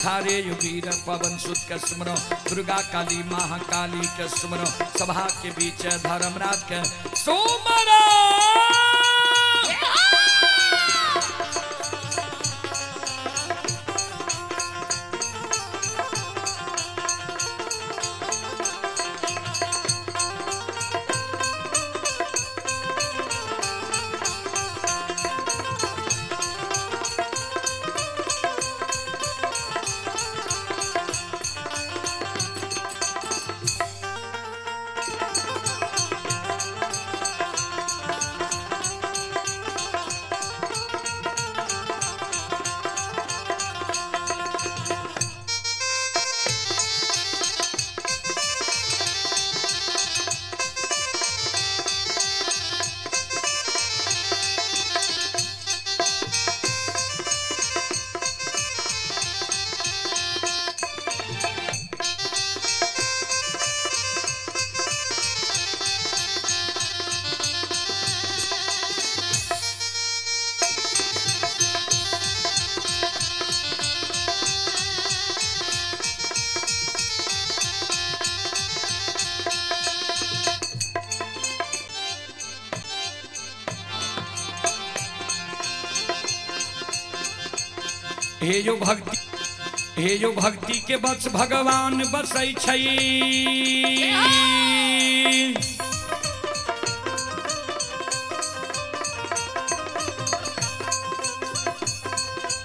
थारे वीर पवन सुत के सुमरो, दुर्गा काली महाकाली के सुमरो, सभा के बीच धर्मराज के सुमरो। हे यो भक्ति, हे यो भक्ति के बस भगवान बसै छै।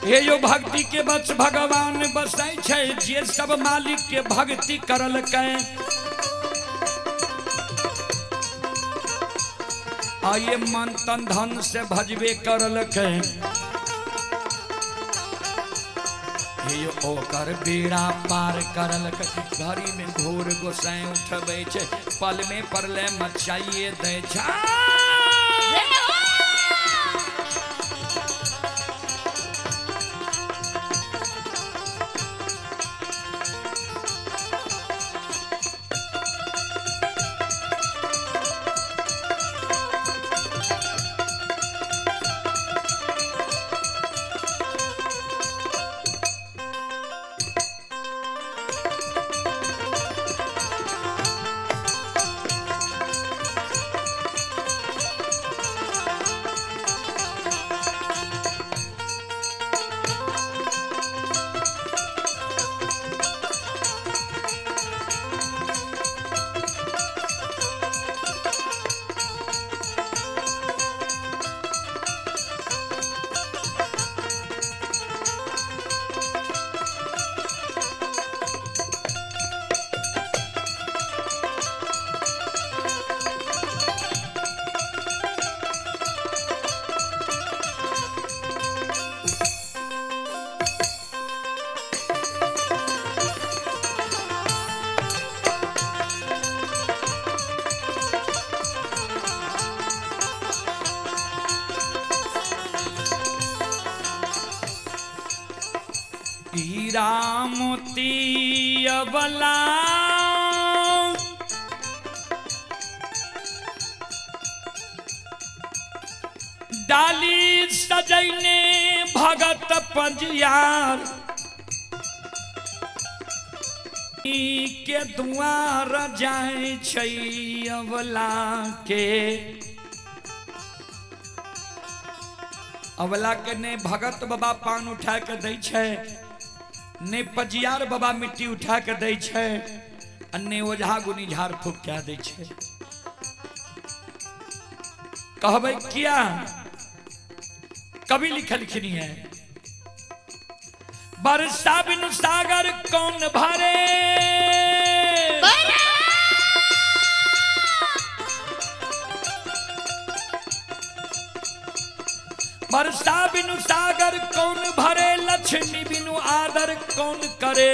हे यो भक्ति के बस भगवान बसै छै, जे सब मालिक के भक्ति करलकै। आइए मन तन धन से भजबे करलकै। हे यो ओकर बेड़ा पार करलकै। घड़ी में घोर गोसाई उठबै छै, पल में परले मचाइए दै छै। हीरा मोती अबला डाली सजैने भगत पंजियार के दुआर जाय छै अबला के। अबला के ने भगत बाबा पान उठा के दै छै, ने पजियार बाबा मिट्टी उठा के दै छै, आ ने ओझा गुनी झाड़ फूक के दै छै। कहबै किया? कवि लिखलखिन है, बरसा बिनु सागर कौन भरे, बरसा बिनु सागर कौन भरे, लक्ष्मी बिनु आदर कौन करे,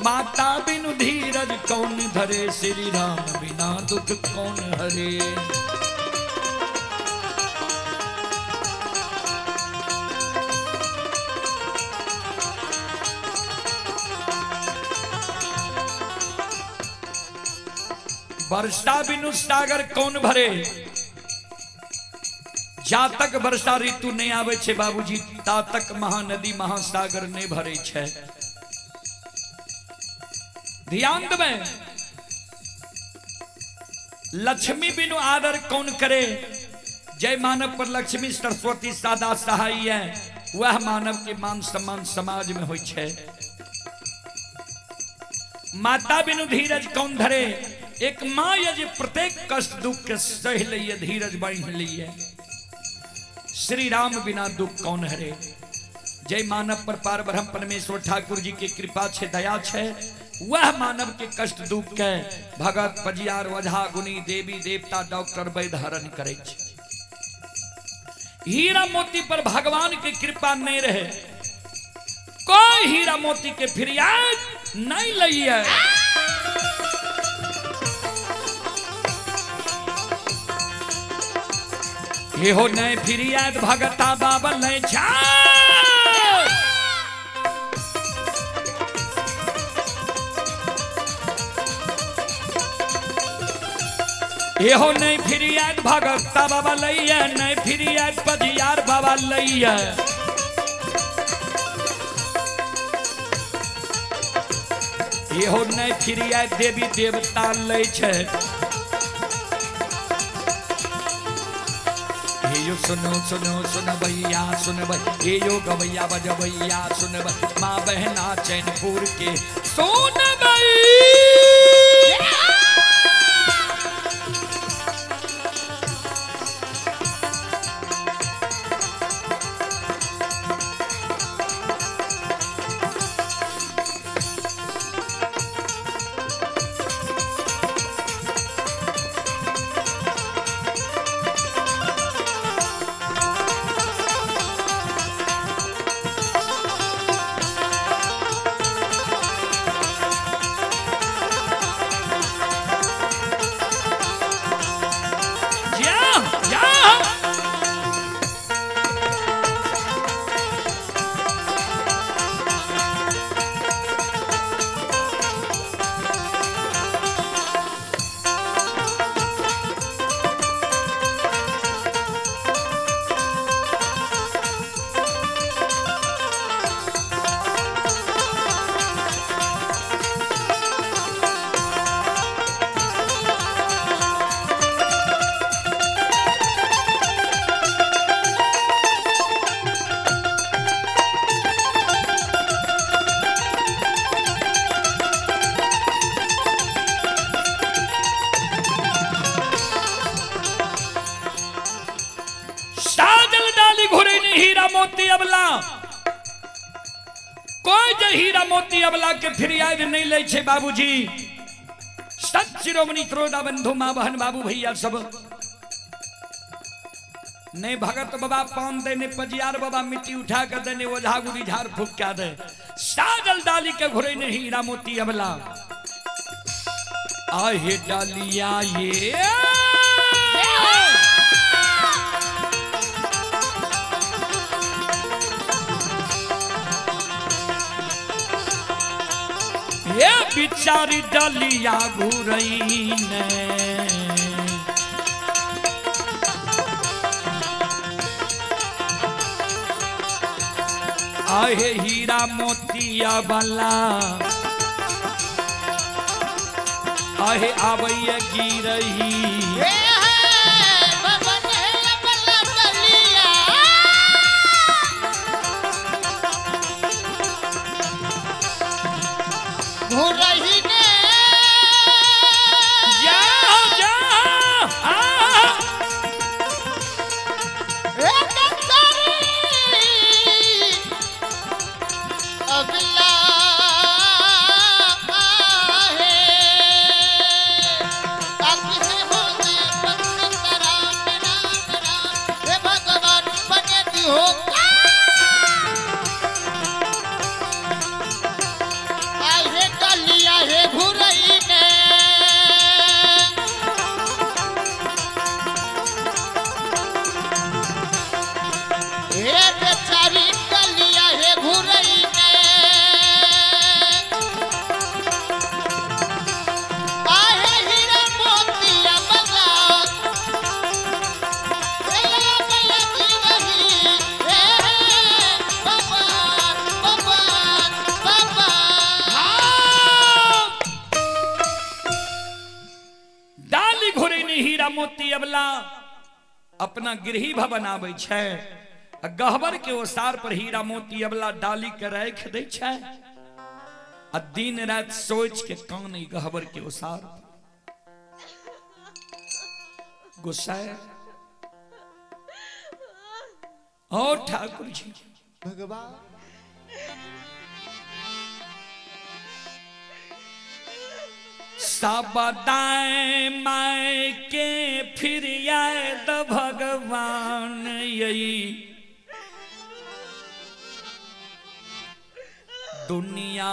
माता बिनु धीरज कौन धरे, श्री राम बिना दुख कौन हरे। बरसा बिनु सागर कौन भरे, जा तक वर्षा ऋतु नहीं आवे छे बाबूजी, ता तक महानदी महासागर नहीं भरे छे। ध्यान देबै, लक्ष्मी बिनु आदर कौन करे? जय मानव पर लक्ष्मी सरस्वती सदा सहाय है, वह मानव के मान सम्मान समाज में होई छे। माता बिनु धीरज कौन धरे? एक माँ यदि प्रत्येक कष्ट दुख के सह लिए, धीरज बांध लिए। श्री राम बिना दुख कौन हरे? जय मानव पर पार ब्रह्म परमेश्वर ठाकुर जी की कृपा छे, दया छे, वह मानव के कष्ट दुख के भगत पजियार ओझा गुनी देवी देवता डॉक्टर वैद्य हरण करे छे। हीरा मोती पर भगवान की कृपा नहीं रहे, कोई हीरा मोती के फिरियाद नहीं लई है। हे हो नहीं फिरियाद भगता बाबा नहीं छा। एहो नहीं फिरियाद भगता बाबा लैया, नहीं फिरियाद पजियार बाबा लैया। एहो नहीं फिरियाद देवी देवता लै छे। हे यो सुनो सुनो सुनबैया सुनबै, हे यो गवैया बजबैया सुनबै, माँ बहना चैनपुर के सुनबै। हीरा मोती अबला कोई जे हीरा मोती अबला के फिरियाद नहीं ले छे बाबूजी। सत शिरोमणि त्रोदा बंधु माँ बहन बाबू भैया सब नहीं भगत बाबा पान दे, ने पजियार बाबा मिट्टी उठा कर दे, ने ओझा गुरी झाड़ फूक क्या दे। साजल डाली के घुरे ने हीरा मोती अबला आहे डालिया ये ये बिचारी डालिया घुरई ने। आहे हीरा मोतिया वाला आहे आवैया गिरही जा जा आ मोती अबला अपना गृही भवन आबै छै आ गहबर के ओसार पर हीरा मोती अबला डाली के राखि दै छै आ दिन राति सोच के कान ई गहबर के ओसार पर। गुस्सा ओ ठाकुर जी भगवान सब दाएं माय के फिर याद भगवान यही दुनिया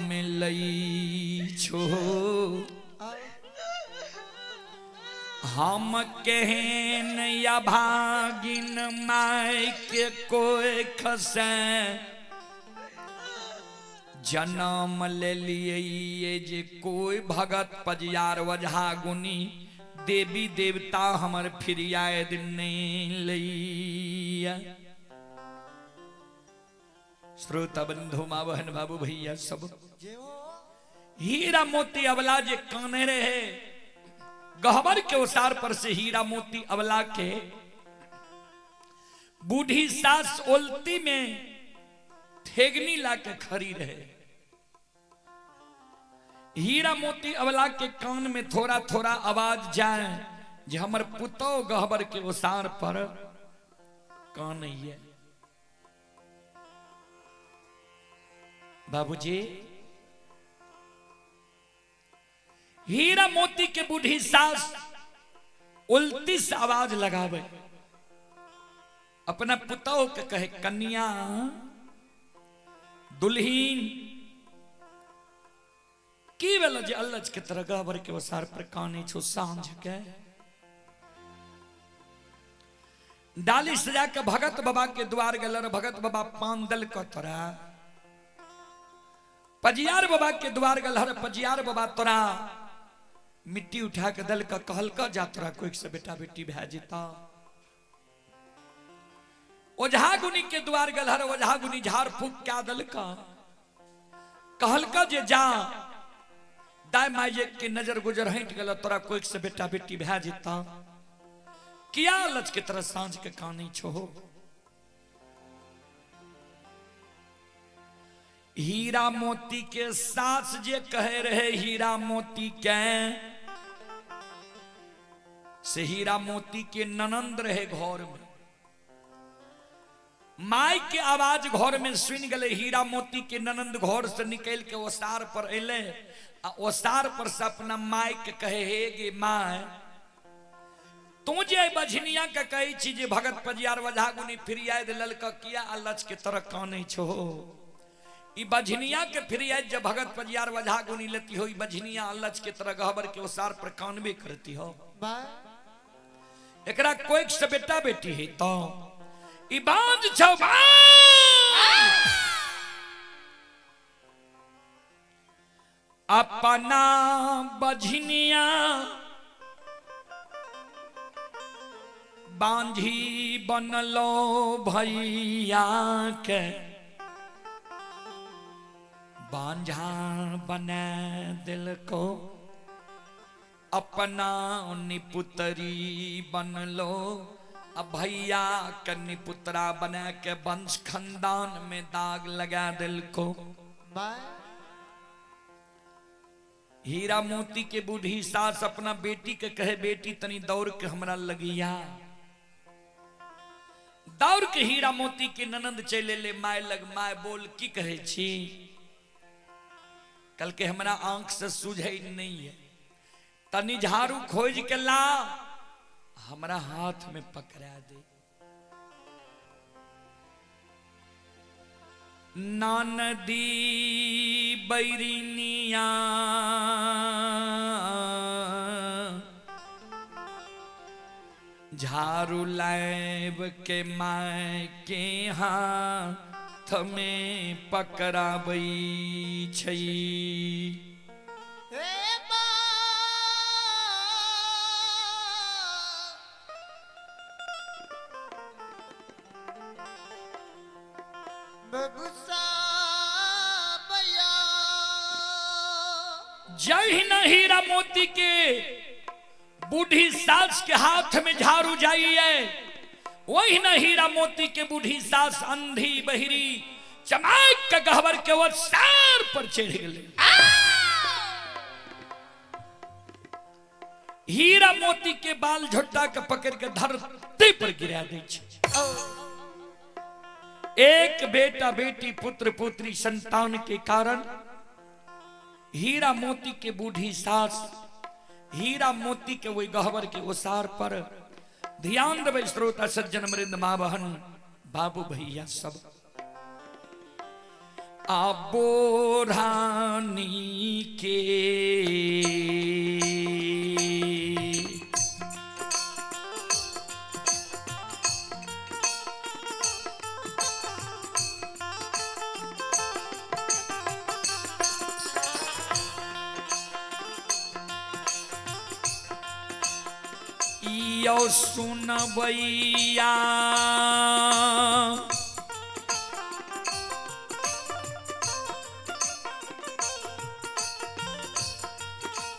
में लई छो। हम केहन या भागिन माय के कोई खसे जन्म ले लिए ये जे कोई भगत पजियार वजहा गुनी देवी देवता हमर फिरियाद नहीं लैया। श्रोता बंधु माँ बहन बाबू भैया सब हीरा मोती अबला जे काने रहे गहबर के ओसार पर से हीरा मोती अबला के बूढ़ी सास ओलती में ठेगनी ला के खड़ी रहे। हीरा मोती अबला के कान में थोड़ा थोड़ा आवाज जाए जे हमर पुतो गहबर के ओसार पर कान है। बाबूजी हीरा मोती के बूढ़ी सास उल्टी से आवाज लगावे अपना पुतोह के कहे कन्या दुल्हीन की भेल जे अल्लज के तरह गहबर के ओसार पर काने छो सांझ के डाली सजा के भगत बाबा के द्वार गेल। भगत बाबा पान दल क तोरा पजियार बाबा के द्वार गेल। हर पजियार बाबा तोरा मिट्टी उठा के दल का कहल का जा तोरा कोई से बेटा बेटी भै जेता। ओझा गुनी के द्वार गेल। हर ओझा गुनी झाड़ फूक क्या दल का कहल का जे जा दाय माय जे के नजर गुजर हट गेल तोरा कोई से बेटा बेटी भै जेता। किया लच के तरह सांझ के कानी छो। हीरा मोती के सास जे कहे रहे हीरा मोती के से हीरा मोती के ननंद रहे घर में। माय के आवाज घर में सुन गए हीरा मोती के ननंद घर से निकल के ओसार पर अले आ ओसार पर से अपना माय के कहे हे गे my तू जे बझनिया के कहे छी जे भगत पजियार वझा गुनी फिरियाद ललक किया आ लच के तरह कानै छो। ई बझनिया के फिरियाद जब भगत पजियार वझा गुनी लेती हो ई बझनिया अल्लच के तरह गहबर के ओसार पर कानबे करती हो। एकरा कोई से बेटा बेटी है तो ई बांझ छौ बांझ अपना बझनिया बांझी बनलो भैया के बांझा बना दिल को अपना निपुतरी बनलो अब भैया के निपुतरा बना के वंश खानदान में दाग लगा दिल को। हीरा मोती के बूढ़ी सास अपना बेटी के कहे बेटी तनी दौड़ के हमरा लगिया। दौड़ के हीरा मोती के ननंद चले ले my लग। My बोल की कहे छी कल के हमरा आंख से सूझे नहीं है तनी झाड़ू खोज के ला हमरा हाथ में पकड़ा दे। नानदी बैरिनिया झाड़ू लाइब के my के हाथ में पकड़ाबै छै। जहिना हीरा मोती के बूढ़ी सास के हाथ में झाड़ू जाइए, वही न हीरा मोती के बूढ़ी सास अंधी बहिरी चमाक के गहबर के वो सर पर चढ़ गए। हीरा मोती के बाल झोटा के पकड़ के धरती पर गिरा दै छै। एक बेटा बेटी पुत्र पुत्री संतान के कारण हीरा मोती के बूढ़ी सास हीरा मोती के वही गहबर के ओसार पर। ध्यान देबै श्रोता सज्जन मृद माँ बहन बाबू भैया सब। आबो रानी के यो सुनबैया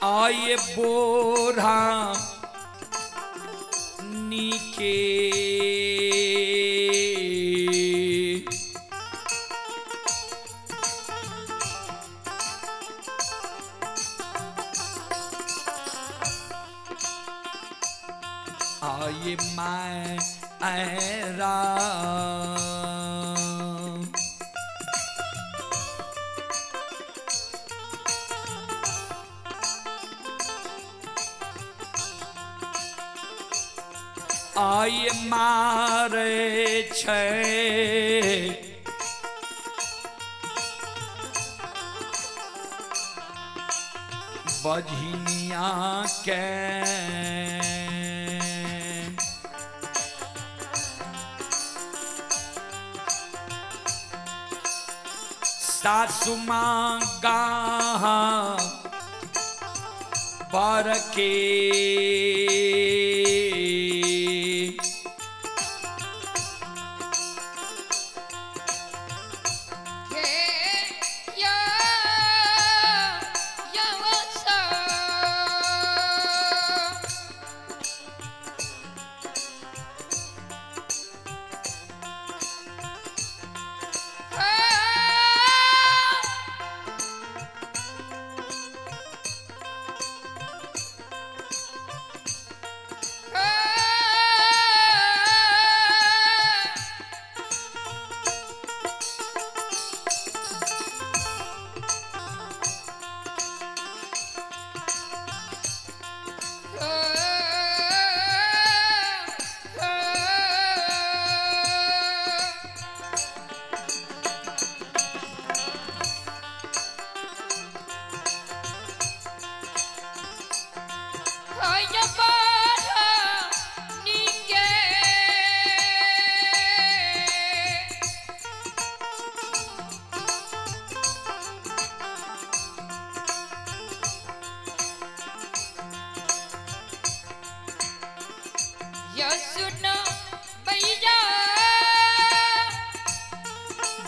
आये बोरा नीके आये मैं ऐरा आये मारे छे बझनिया के सासु मांगा बर के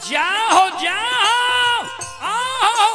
जाओ जाओ आओ।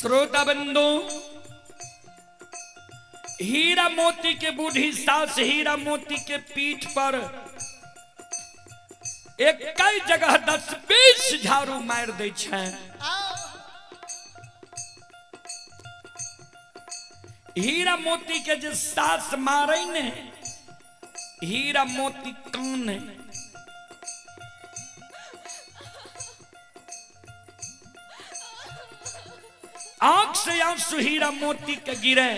श्रोता बंधु, हीरा मोती के बूढ़ी सास हीरा मोती के पीठ पर एक कई जगह 10-20 झाड़ू मार दै छै। हीरा मोती के जे सास मारे ने, हीरा मोती कान आंख से आंसू हीरा मोती के गिरे।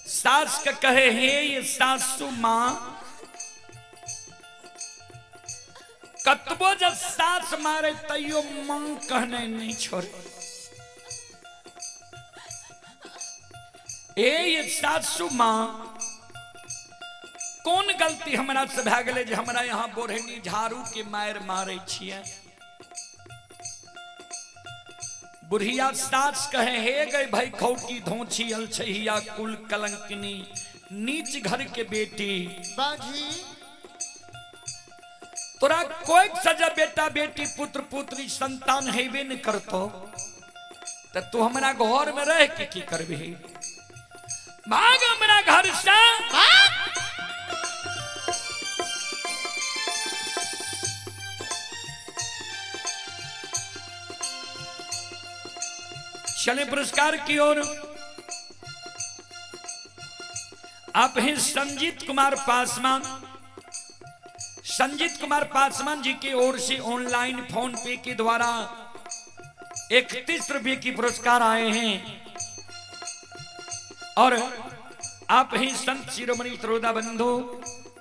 सास के कहे, हे ये सासू मां, कतबो जब सास मारे तैयो मां कहने नहीं छोड़े। ए ये सासू मां, कौन गलती हमरा से भए गेलै जे हमरा यहाँ बोढ़नी झाड़ू के मार मारे छियै? बुढ़िया सास कहे, हे गई भाई खौकी धोछी अलछहिया कुल कलंकिनी नीच घर के बेटी बाजी, तोरा कोई सजा बेटा बेटी पुत्र पुत्री संतान हेबे न करतो त तू हमरा घर में रह के की करबी? भाग हमरा घर से। चले पुरस्कार की ओर। आप हैं संजीत कुमार पासवान। संजीत कुमार पासवान जी की ओर से ऑनलाइन फोन पे के द्वारा 31 रुपये की पुरस्कार आए हैं। और आप ही संत शिरोमणि श्रोता बंधु,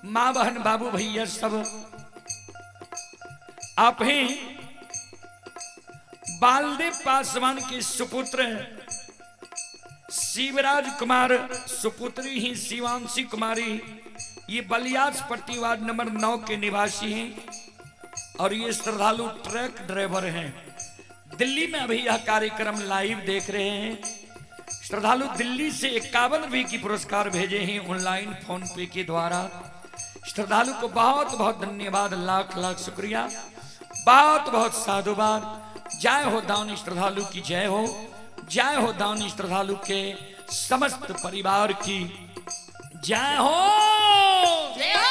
माँ बहन बाबू भैया सब, आप ही बालदेव पासवान के सुपुत्र शिवराज कुमार, सुपुत्री ही शिवांशी कुमारी, ये बलियास पट्टी वार्ड नंबर 9 के निवासी हैं और ये श्रद्धालु ट्रक ड्राइवर हैं। दिल्ली में अभी यह कार्यक्रम लाइव देख रहे हैं। श्रद्धालु दिल्ली से 51 रुपये की पुरस्कार भेजे हैं ऑनलाइन फोन पे के द्वारा। श्रद्धालु को बहुत बहुत धन्यवाद, लाख लाख शुक्रिया, बहुत बहुत साधुवाद। जय हो दानी श्रद्धालु की जय हो, जय हो दानी श्रद्धालु के समस्त परिवार की जय हो। जय हो।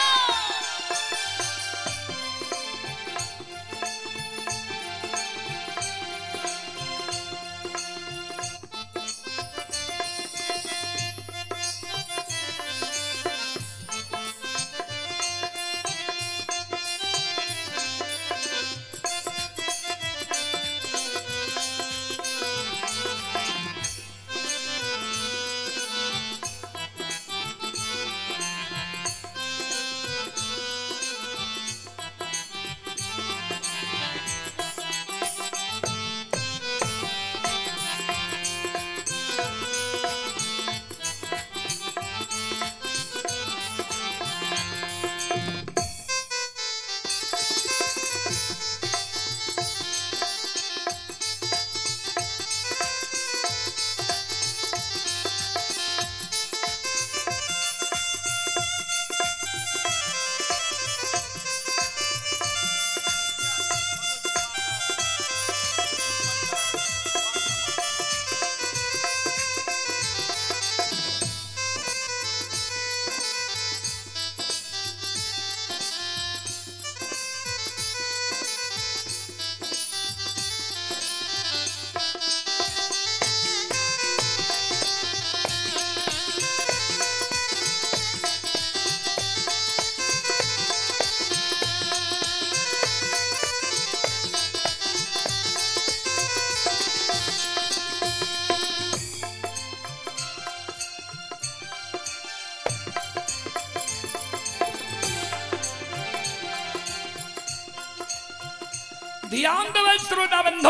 ध्यान देवे श्रोता बंधु,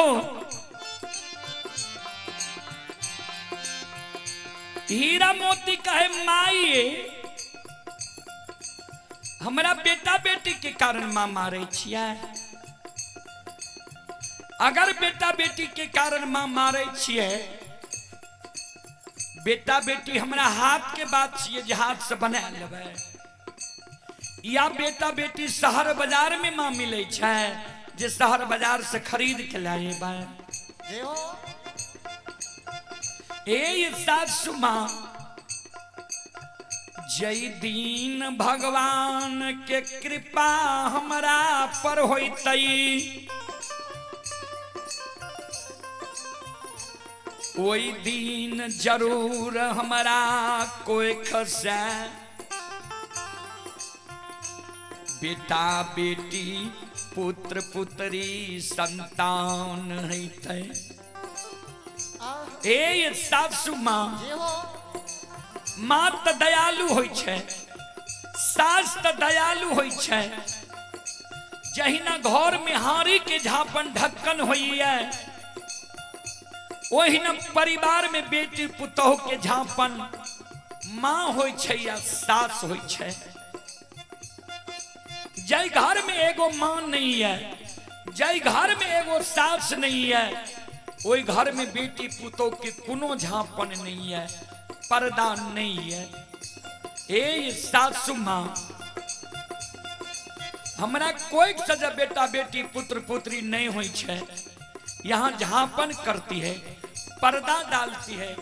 हीरा मोती कहे माई हमरा बेटा बेटी के कारण मां मारे छियै। अगर बेटा बेटी के कारण मां मारे छियै, बेटा बेटी हमरा हाथ के बात छियै जे हाथ से बना लेबै, या बेटा बेटी शहर बाजार में मां मिले छै जे शहर बाजार से खरीद के लाए बा। जय हो। ए सासु माँ, जय दिन भगवान के कृपा हमरा पर होतई, ओई दिन जरूर हमरा कोई खसे बेटा बेटी पुत्र पुत्री संतान होतई। ए सासु माँ, जय हो। माँ त दयालु होइ छै, सास त दयालु होइ छै। जहिना घर में हारी के झापन ढक्कन होइए, ओहिना परिवार में बेटी पुतोह के झापन माँ होइ छै या सास होइ छै। जय घर में एगो माँ नहीं है, जय घर में एगो सास नहीं है, ओहि घर में बेटी पुतोह के कोनो झापन नहीं है, पर्दा नहीं है। ए सासु माँ, हमरा कोई सजा बेटा बेटी पुत्र पुत्री नहीं होई छै, यहाँ झापन करती है, पर्दा डालती है।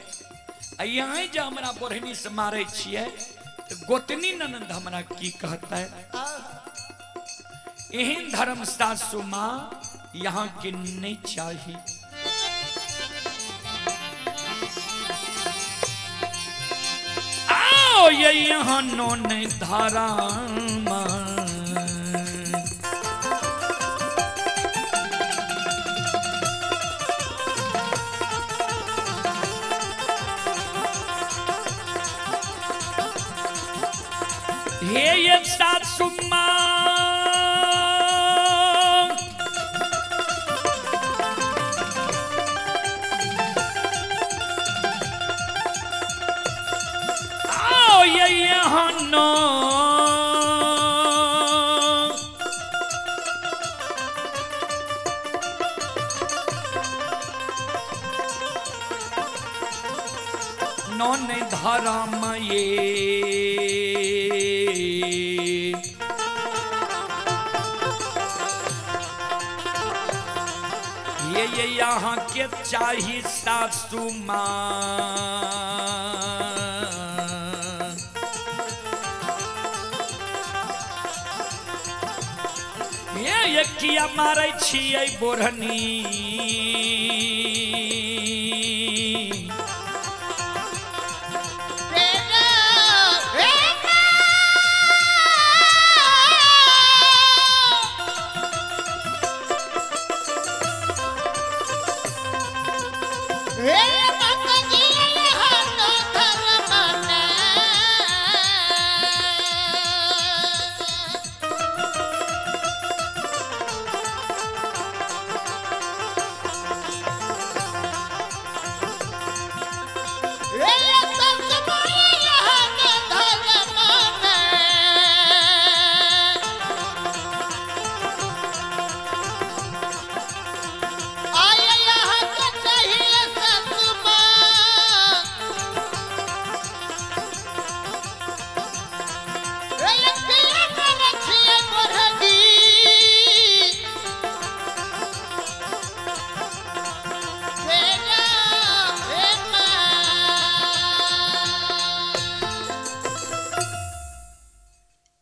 यहाँ जो हमरा बोरहनी से मारे छियै तो गोतनी ननंद हमरा की कहता है। एहन धर्म सासु माँ यहाँ के नहीं चाहिए। आओ ये यहाँ नोन धारा हे ये सासु माँ, आओ ये यहाँ नो नौन धारा मये ये यहाँ के चाही सासु माँ। ये किया मारै छियै बोरहनी,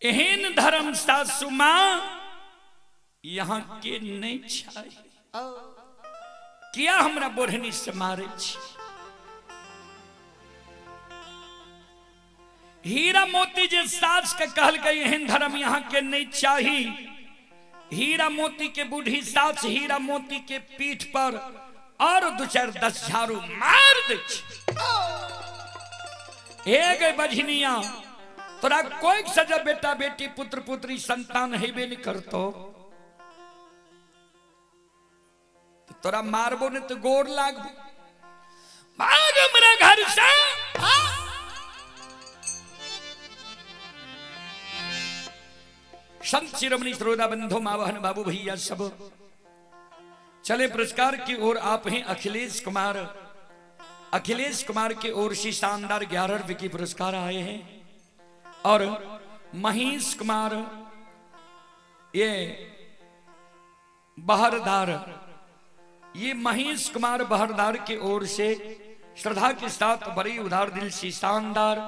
एहन धर्म सासु माँ यहाँ के नहीं चाहिए। किया हमरा बोरहनी से मारे छी। हीरा मोती जे सास के कहलकै एहन धर्म यहाँ के नहीं चाही, हीरा मोती के बूढ़ी सास हीरा मोती के पीठ पर और दू चार 10 झाड़ू मार दै छै। हे गे बझनिया, तोरा कोई सजा बेटा बेटी पुत्र पुत्री संतान हेबे नहीं करतो, तोरा मारबो ने तो गोर लागबो, भाग हमरा घर से। संत शिरोमणि श्रोता बंधु मावहन बाबू भैया सब चले पुरस्कार की ओर। आप हैं अखिलेश कुमार, अखिलेश कुमार की ओर से शानदार 11 रुपए की पुरस्कार आए हैं। और महेश कुमार ये बहरदार, ये महेश कुमार बहरदार की ओर से श्रद्धा के साथ बड़ी उदार दिल से शानदार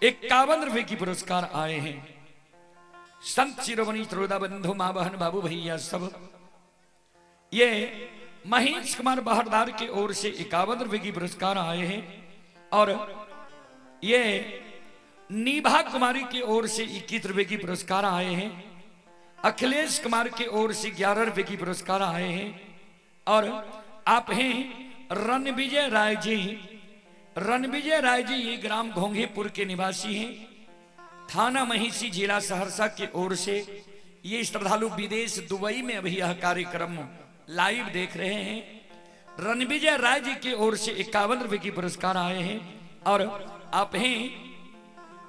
51 रुपए की पुरस्कार आए हैं। संत शिरोमणि श्रोता बंधु माँ बहन बाबू भैया सब, ये महेश कुमार बहरदार की ओर से 51 रुपए की पुरस्कार आए हैं। और ये नीभा कुमारी की ओर से 21 रुपए की पुरस्कार आए हैं। अखिलेश कुमार की ओर से 11 रुपए की पुरस्कार आए हैं। और आप हैं रणविजय राय जी। रणविजय राय जी ये ग्राम घोंघेपुर के निवासी हैं, थाना महिषी जिला सहरसा की ओर से ये श्रद्धालु विदेश दुबई में अभी यह कार्यक्रम लाइव देख रहे हैं। रणविजय राय जी की ओर से 51 रुपए की पुरस्कार आए हैं। और आप हैं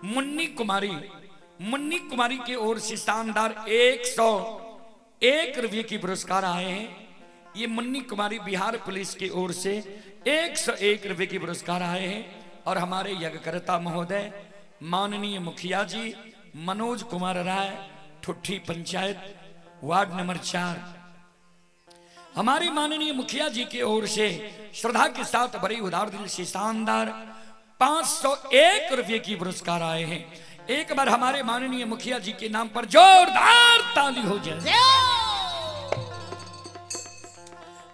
मुन्नी कुमारी। मुन्नी कुमारी की ओर से शानदार 101 रुपये की पुरस्कार आए हैं। ये मुन्नी कुमारी बिहार पुलिस की ओर से 101 रुपये की पुरस्कार आए हैं। और हमारे यज्ञकर्ता महोदय माननीय मुखिया जी मनोज कुमार राय, ठुट्ठी पंचायत वार्ड नंबर 4, हमारे माननीय मुखिया जी की ओर से श्रद्धा के साथ बड़ी उदार दिल से शानदार 501 रुपये की पुरस्कार आए हैं। एक बार हमारे माननीय मुखिया जी के नाम पर जोरदार ताली हो जाए।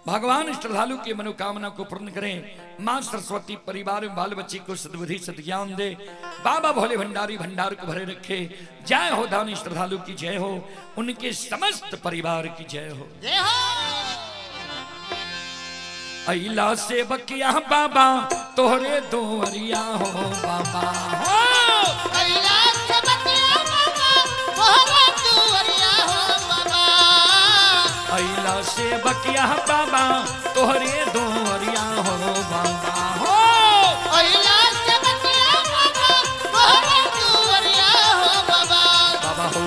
भगवान श्रद्धालु की मनोकामना को पूर्ण करें। मां सरस्वती परिवार में बाल बच्चे को सद्बुद्धि सद्ज्ञान दे। बाबा भोले भंडारी भंडार को भरे रखे। जय हो दानी श्रद्धालु की जय हो, उनके समस्त परिवार की जय हो। जय हो। अइला से बकिया बाबा तोहरे दोहरिया हो बाबा हो। अइला से बकिया बाबा तोहरे दोहरिया हो बाबा। अइला से बकिया बाबा तोहरे दोहरिया हो बाबा हो। अइला से बकिया बाबा तोहरे दोहरिया हो बाबा। बाबा हो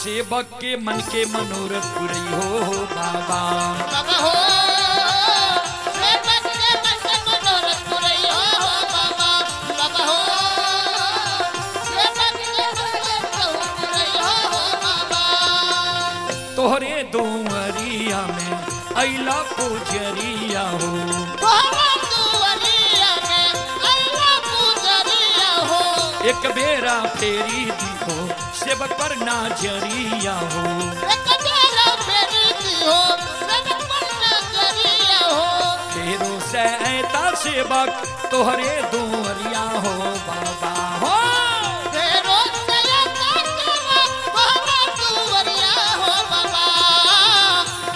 सेवक के मन के मनोरथ पुरई हो बाबा। बाबा हो सेवक के मन के मनोरथ पुरई हो बाबा। बाबा हो सेवक के मन के मनोरथ पुरई हो बाबा। तोहरे दुआरिया में अइला पुजरिया हो। तोहरे दुआरिया में अइला पुजरिया हो। एक बेरा फेरी दी हो सेवक पर नाजरिया हो। एक बेरा फेरी दी हो सेवक पर नाजरिया हो। फेरो से ऐता सेवक तोहरे दुआरिया हो बाबा हो। फेरो से ऐता सेवक तोहरे दुआरिया हो बाबा।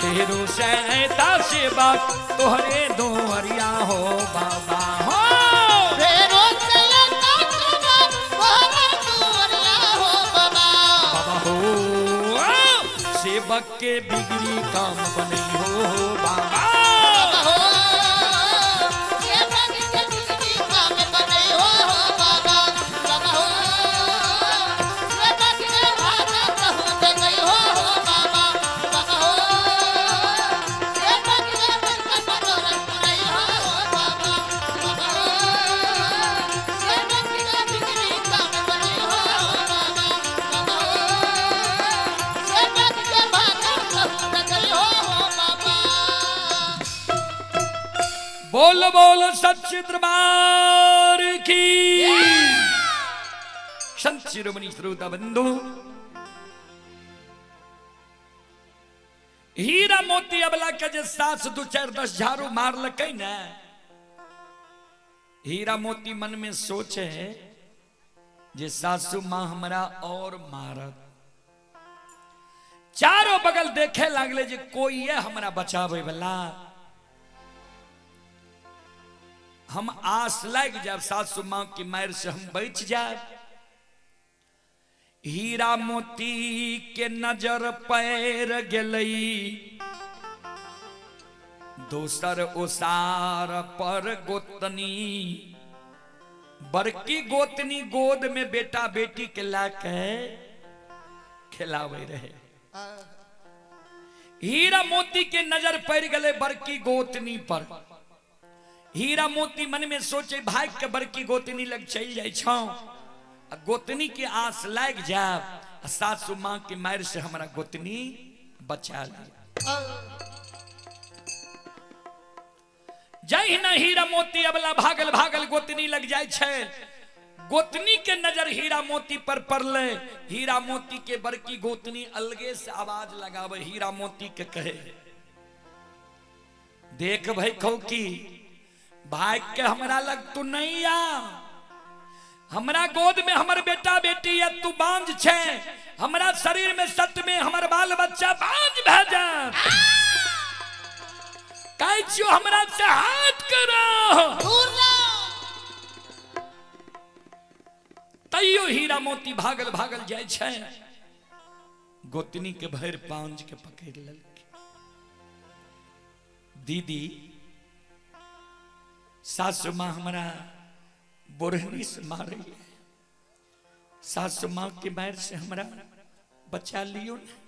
फेरो से ऐता सेवक तोहरे दुआरिया हो बाबा हो। फेरो से ऐता सेवक तोहरे दुआरिया हो बाबा। बाबा हो सेवक के बिगड़ी काम बनई हो बाबा। बाबा हो सेवक के बिगड़ी काम बनई हो बाबा। बाबा हो सेवक के भागा कहूँ जगई हो बाबा। बाबा हो सेवक के मन के मनोरथ पुरई हो बाबा। बाबा हो सेवक के बिगड़ी काम बनई हो बाबा। बाबा हो सेवक के भागा कहूँ जगई हो बाबा। बोल बोल सच्चे दरबार की। संत शिरोमणि श्रोता बंधु, हीरा मोती अबला के जे सास 2 4 10 झाड़ू मारलकै ने, हीरा मोती मन में सोचे जे सासू मां हमरा और मारत। चारों बगल देखे लागले जे कोई है हमरा बचावे वाला। हम आस लाग जाब सासू मां की मार से हम बच जाए। हीरा मोती के नजर पैर गेलई, दोसर ओसार पर गोतनी, बड़की गोतनी गोद में बेटा बेटी के लाके खिलावे रहे। हीरा मोती के नजर पड़ गए बड़की गोतनी पर। हीरा मोती मन में सोचे भाग के बड़की गोतनी लग चल जाए छौ, गोतनी के आस लाग जाब, सासू मां के मार से हमरा गोतनी बचा लिया। जहिना हीरा मोती अबला भागल भागल गोतनी लग जाय छै, गोतनी के नजर हीरा मोती पर पड़ले, हीरा मोती के बड़की गोतनी अलगे से आवाज लगावे, हीरा मोती के कहे देख भाई खौकी भाग के हमरा लग तू नहीं आ, हमरा गोद में हमर बेटा बेटी या तू बांझ छे, हमरा शरीर में सत में हमर बाल बच्चा बांझ भए जात, कहै छियौ हमरा से हाथ करो। तैयो हीरा मोती भागल भागल जाय छै, गोतनी के भरि पांज के पकड़ लेलकै। दीदी सासु माँ हमरा बोरहनी से मारे, सासु माँ के मार से हमरा बचा लियो ने।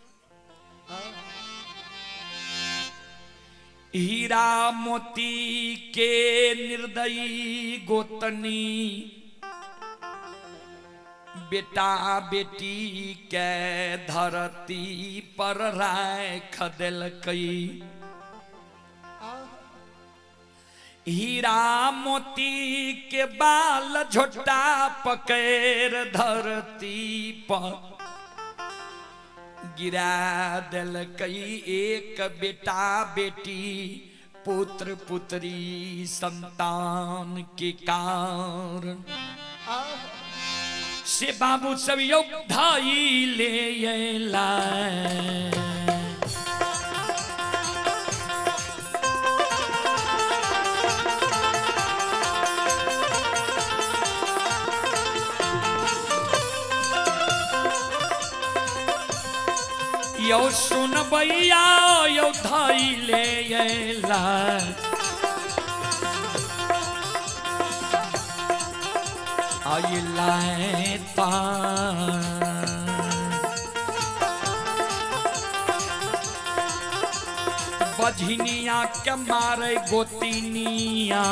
हीरा मोती के निर्दयी गोतनी बेटा बेटी के धरती पर राख देलकै। हीरा मोती के बाल झोटा पकड़ धरती पर गिरा देलकै। एक बेटा बेटी पुत्र पुत्री संतान के कारण से बाबू सब यो धाई ले अयला। यो सुनबैया यो धाई ले अयला। बझनिया के मारे गोतिनिया,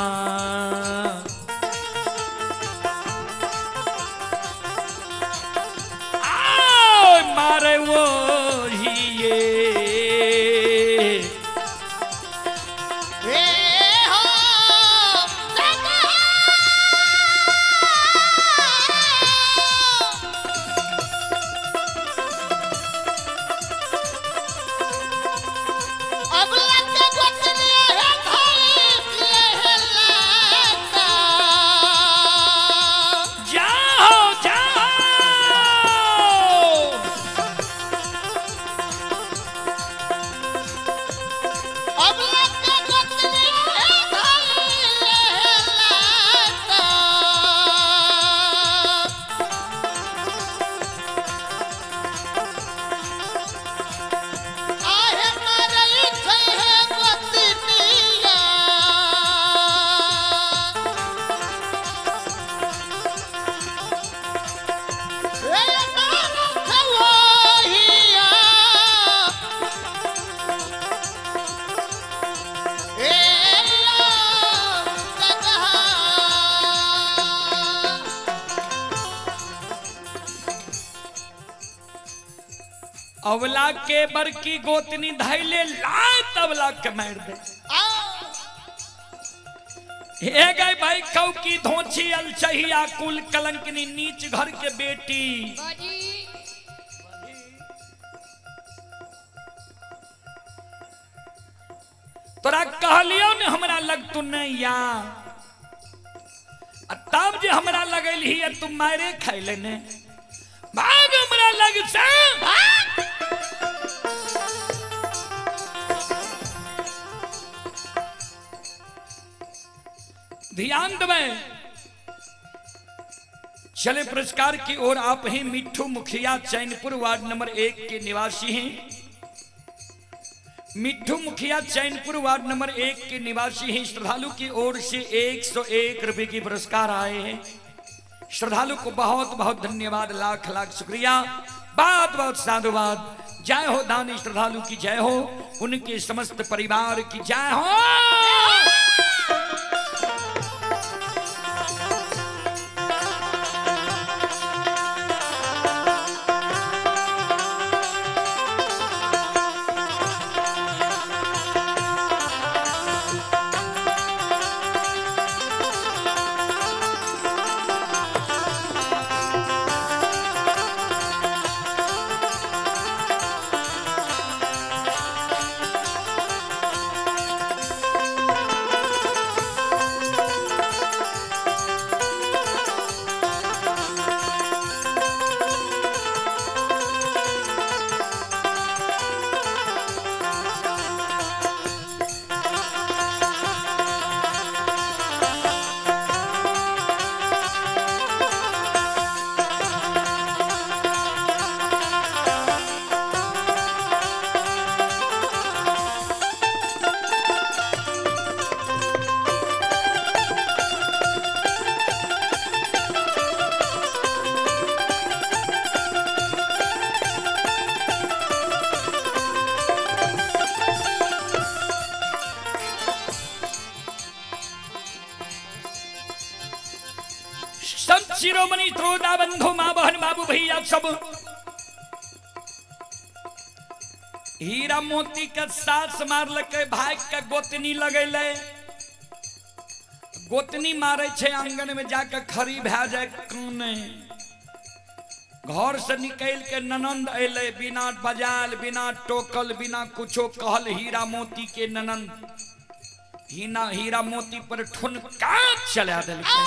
मारे वो ही ये अवला के बड़की गोतनी धैले लात अवला के मार दे। हे गए भाई कौ की धोछी अलचहिया कुल कलंकनी नीच घर के बेटी। तोरा कहलियो ने हमरा लग तू नहीं या, तब जे हमरा लगल ही तू मारे खैले ने, भाग हमरा लग से भाग। ध्यान देवे, चले पुरस्कार की ओर। आप ही मिट्ठू मुखिया चैनपुर वार्ड नंबर 1 के निवासी हैं। मिट्ठू मुखिया चैनपुर वार्ड नंबर 1 के निवासी हैं। श्रद्धालु की ओर से 101 रुपए की पुरस्कार आए हैं। श्रद्धालु को बहुत बहुत धन्यवाद, लाख लाख शुक्रिया, बहुत बहुत साधुवाद। जय हो दानी श्रद्धालु की जय हो, उनके समस्त परिवार की जय हो। संत शिरोमणि श्रोता बंधु माँ बहन बाबू भैया सब हीरा मोती के सास मारलकै, भाई के गोतनी लगैले, गोतनी मारे छै आंगन में जाके खड़ी भए जाय काने। घर से निकल के ननंद अयलै, बिना बजायल बिना टोकल बिना कुछो कहल हीरा मोती के ननंद हीरा मोती पर ठुनका चला देलकै।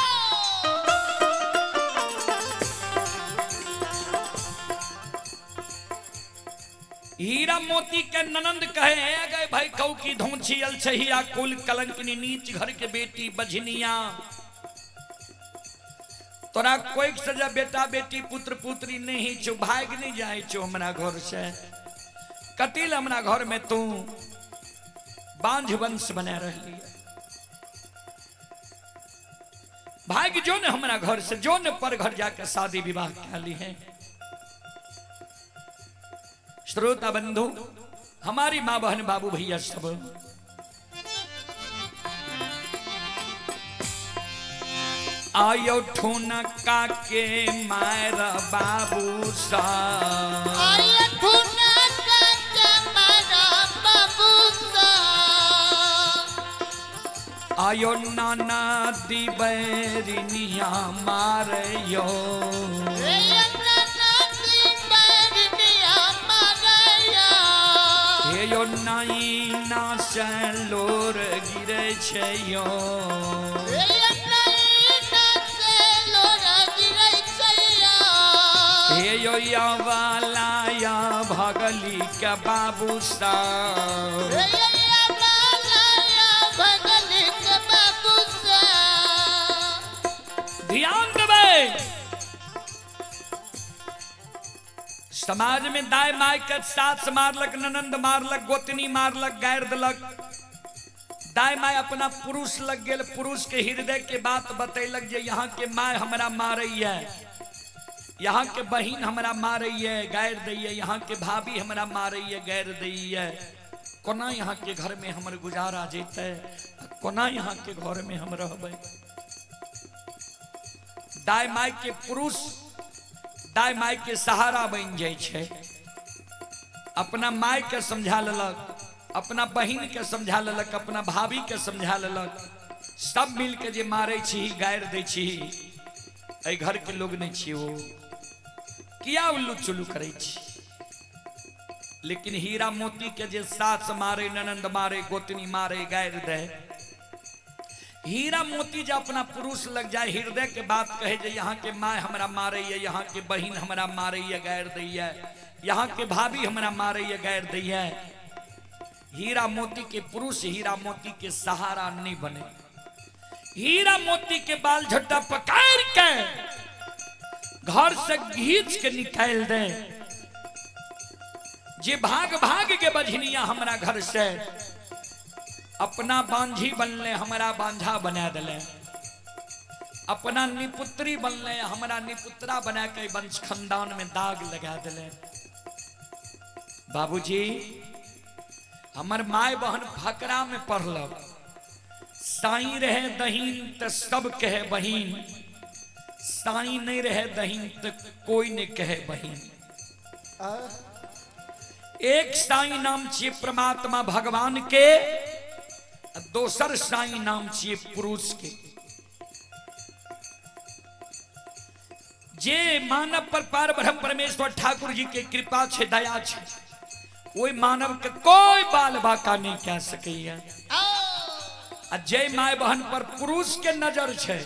हीरा मोती के ननंद कहे, ए गए भाई कौ की धोछी अलछहिया कुल कलंकनी नीच घर के बेटी बझनिया, तोरा कोई से जब बेटा बेटी पुत्र पुत्री नहीं छो, भाग नहीं जाए छो हमरा घर से, कतिल हमरा घर में तू बांझ वंश बना रही है, भाग जो ने हमरा घर से, जो ने पर घर जाकर शादी विवाह कर ली है। श्रोता बंधु हमारी माँ बहन बाबू भैया सब आयो ठुनका के मार बाबू सा, आयो ठुनका के मार बाबू सा, आयो नाना दिबैरिनिया मारयो, हे यो नाई ना से लोर गिरे छै यो, हे यो यावाला या भगली के बाबू सा, ध्यान देबै समाज में दाय my के सास मारलक, ननंद मारलक, गोतनी मारलक, गारि देलक। दाय my अपना पुरुष लग गेल, पुरुष के हृदय के बात बतैलक जे यहाँ के my हमरा मारैया, यहाँ के बहिन हमरा मारैया गारि दैया, यहाँ के भाभी हमरा मारैया गारि दैया, कोना यहाँ के घर में हमर गुजारा जेतै, कोना यहाँ के घर में हम रहबै। दाय my के पुरुष दाय my के सहारा बन जाइ छै, अपना my के समझा लेलक, अपना बहिन के समझा लेलक, अपना भाभी के समझा लेलक, सब मिल के जे मारै छी गारि दै छी, एहि घर के लोग नहीं छी, ओ किया उल्लू चुल्लू करै छी। लेकिन हीरा मोती के जे सास मारे, ननंद मारे, गोतनी मारे, गारि दे, हीरा मोती जब अपना पुरुष लग जाए हृदय के बात कहे जे यहाँ के my हमरा मारैया, यहाँ के बहिन हमरा मारैया गारि दैया, यहाँ के भाभी हमरा मारैया गारि दैया, हीरा मोती के पुरुष हीरा मोती के सहारा नहीं बने। हीरा मोती के बाल झट्टा पकड़ के घर से घींच के निकाल दे, जे भाग भाग के बझनिया हमरा घर से अपना बांझी बनले हमरा बांझा बना दिले, अपना निपुत्री बनले हमरा निपुत्रा बना के वंश खानदान में दाग लगा दिले। बाबूजी हमर my बहन फकरा में पढ़लक, साई रहे दहीन तो सब कहे बहिन, साई नहीं रहे दहीन तो कोई नहीं कहे बहिन। एक साई नाम छिए परमात्मा भगवान के, दोसर साई नाम छिए पुरुष के। जे मानव पर पार ब्रह्म परमेश्वर ठाकुर जी के कृपा छे दया छे, ओहि मानव के कोई बाल बाका नहीं कह सकैया। आ जे my बहन पर पुरुष के नजर छे,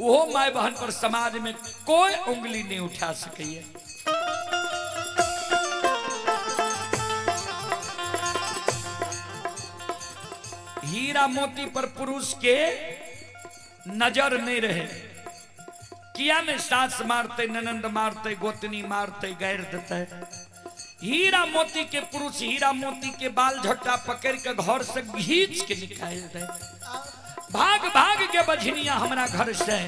ओहो my बहन पर समाज में कोई उंगली नहीं उठा सकैया। हीरा मोती पर पुरुष के नजर नहीं रहे, किया में सास मारते, ननंद मारते, गोतनी मारते, गैर देते। हीरा मोती के पुरुष हीरा मोती के बाल झट्टा पकड़ के घर से घींच के निकाल दे, भाग भाग के बझनिया हमरा घर से,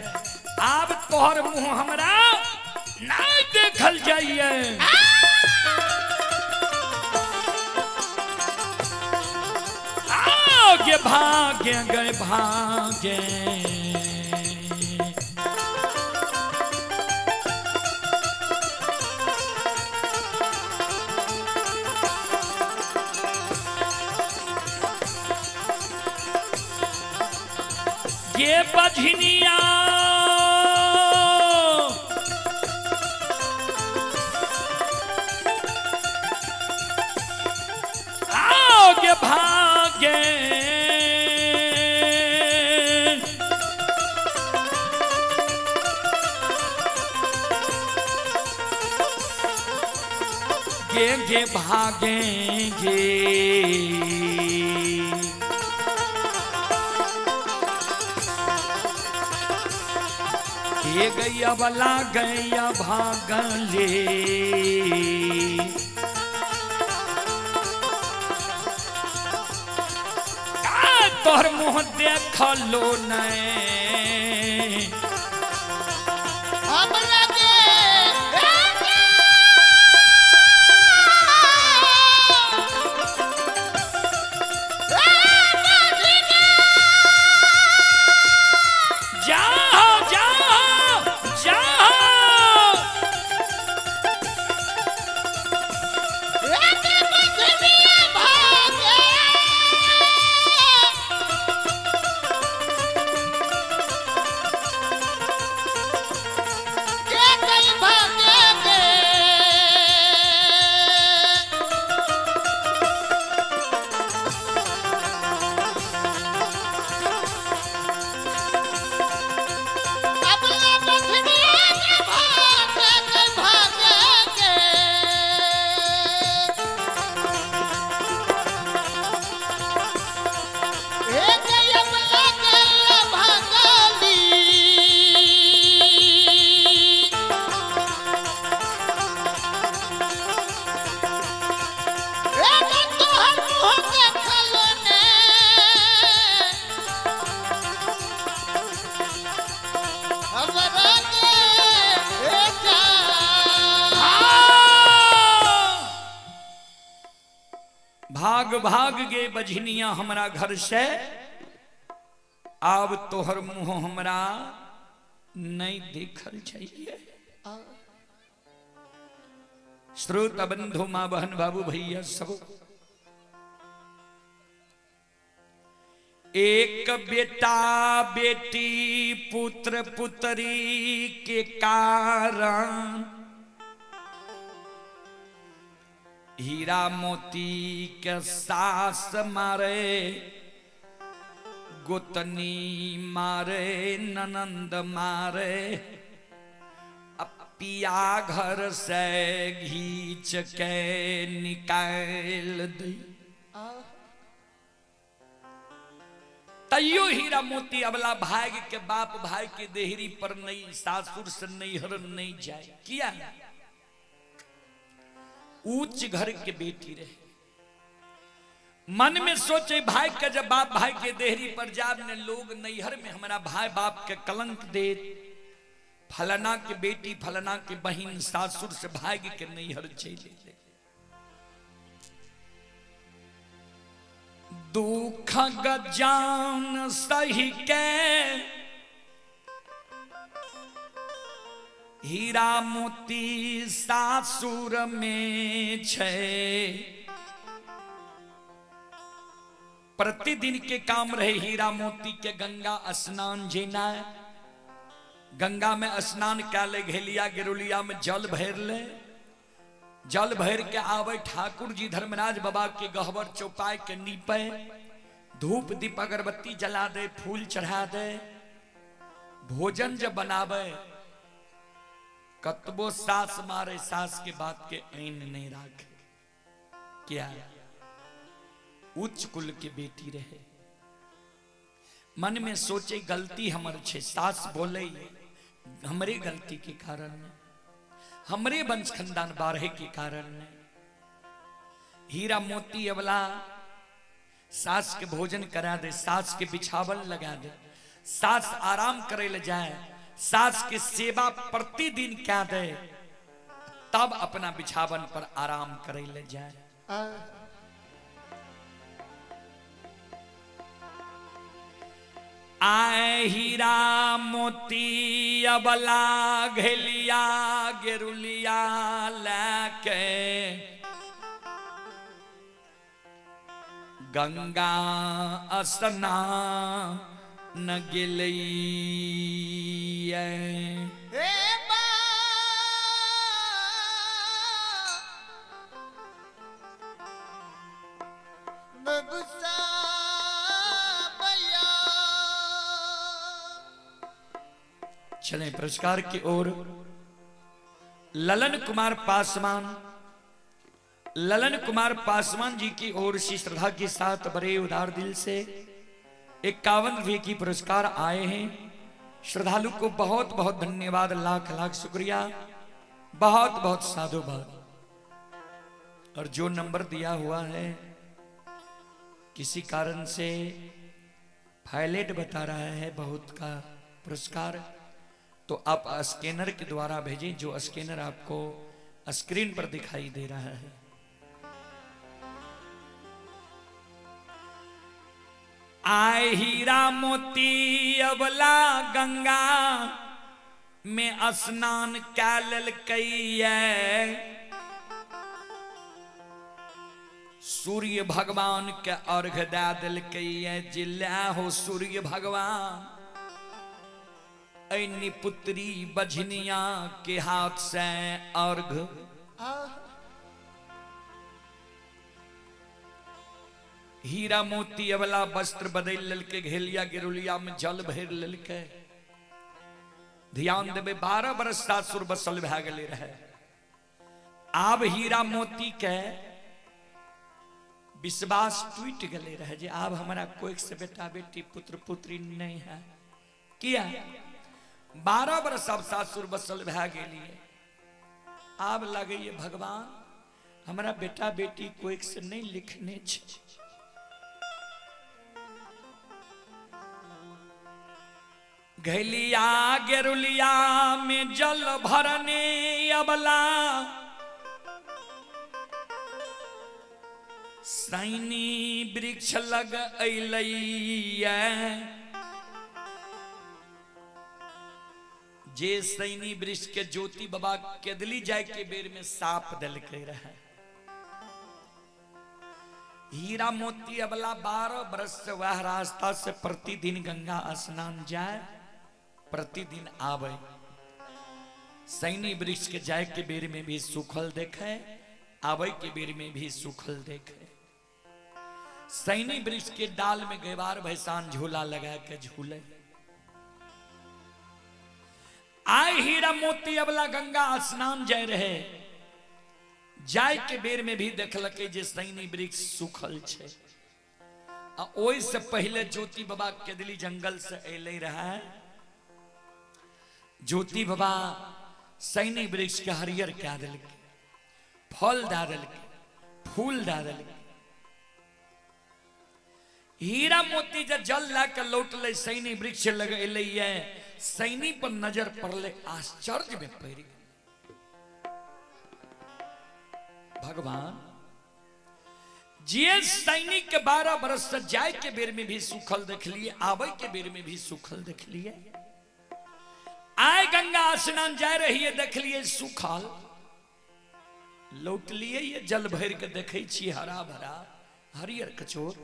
आब तोहर मुंह हमरा नहीं देखल जाइए। आगे भागे गए भागे गे बझनिया, आगे भागे, गे गे भागेंगे। ये गैया वाला गैया भागले। का तोहर मुँह देखलो नहीं। हमरा के जाओ जाओ जाओ। भाग भाग गे बझनिया हमरा घर से, आब तोहर मुंह हमरा नहीं देखल चाहिए। श्रोता बंधु माँ बहन बाबू भैया सब, एक बेटा बेटी पुत्र पुत्री के कारण हीरा मोती के सास मारे, गोतनी मारे, ननंद मारे, पिया घर से घींच के निकाल दे। तैयो हीरा मोती अबला भाग के बाप भाई के देहरी पर नहीं, सासुर से नैहर नहीं जाए। किया ऊंच घर के बेटी रहे, मन में सोचे भाई के जब बाप भाई के देहरी पर जाब ने लोग नैहर में हमारा भाई बाप के कलंक दे, फलाना के बेटी फलाना के बहन सासुर से भाग के नैहर चले। दुख गजान सही के हीरा मोती सासुर में छे। प्रतिदिन के काम रहे हीरा मोती के गंगा स्नान जेना, गंगा में स्नान कै ले, घेलिया गिरुलिया में जल भर ले, जल भर के आवे ठाकुर जी धर्मराज बाबा के गहबर चौपाई के नीपे, धूप दीप अगरबत्ती जला दे, फूल चढ़ा दे, भोजन जब बनावे कतबो सास मारे सास के बात के ऐन नहीं राखे। क्या उच्च कुल के बेटी रहे, मन में सोचे गलती हमर छे, सास बोले हमरे गलती के कारण, हमरे वंश खानदान बाढ़े के कारण। हीरा मोती अबला सास के भोजन करा दे, सास के बिछावन लगा दे, सास आराम करे ले जाए, सास के सेवा प्रतिदिन क्या दे, तब अपना बिछावन पर आराम करे ले जाए। आए हीरा मोती अबला घेलिया गेरुलिया लेके गंगा स्नान न गेलैया। हे बा भैया। चलें पुरस्कार की ओर। ललन कुमार पासवान, ललन कुमार पासवान जी की ओर से श्रद्धा के साथ बड़े उदार दिल से 51 रुपये की पुरस्कार आए हैं। श्रद्धालु को बहुत बहुत धन्यवाद, लाख लाख शुक्रिया, बहुत बहुत साधुवाद। और जो नंबर दिया हुआ है किसी कारण से फाइलेट बता रहा है बहुत का पुरस्कार, तो आप स्कैनर के द्वारा भेजें, जो स्कैनर आपको स्क्रीन पर दिखाई दे रहा है। आए हीरा मोती अबला गंगा में स्नान कै लेलकैया, सूर्य भगवान के अर्घ दे देलकैया, जिला हो सूर्य भगवान ऐनी पुत्री बझनिया के हाथ से अर्घ। हीरा मोती अबला वस्त्र बदल लेलकै, घेलिया गिरुलिया में जल भर लेलकै। ध्यान देबै, 12 बरस सासुर बसल भए गेलै रहे। आब हीरा मोती के विश्वास टूटि गेलै रहे जे आब हमरा कोई से बेटा बेटी पुत्र पुत्री नहीं है। किया 12 बरस अब सासुर बसल भए गेलियै, आब लगैए भगवान हमरा बेटा बेटी कोई से नहीं लिखने छै। घैलिया गेरुलिया में जल भरने अबला सैनी वृक्ष लग अइलैया, जे सैनी वृक्ष के ज्योति बाबा केदली जाय के बेर में साप देलकै रहे। हीरा मोती अबला 12 बरस से वह रास्ता से प्रतिदिन गंगा स्नान जाए, प्रतिदिन आवे। सैनी वृक्ष के जाय के बेर में भी सूखल देखे, आवे के बेर में भी सूखल देखे। सैनी वृक्ष के डाल में गैवार भैसान झूला लगा के झूले। आए हीरा मोती अबला गंगा स्नान जाय रहे, जाय के बेर में भी देखलकै जे सैनी वृक्ष सूखल छै। आ ओहि से पहले ज्योति बाबा केदली जंगल से अयलै रहे। ज्योति बाबा सैनी वृक्ष के हरियर कए देलकै, फल दए देलकै, फूल दए देलकै। हीरा मोती जब जल लए के लौटलै, सैनी वृक्ष लग अयलैये, सैनी पर नजर पड़लै, आश्चर्य में पड़ि गेलै। भगवान जे सैनिक के 12 बरस से जाय के बेर में भी सूखल देखलिए, आवे के बेर में भी सूखल देखलिए, आए गंगा स्नान जाय रहिए देखलिए सूखल, लौटलिए ये जल भर के देखै छी हरा भरा हरियर कचोर।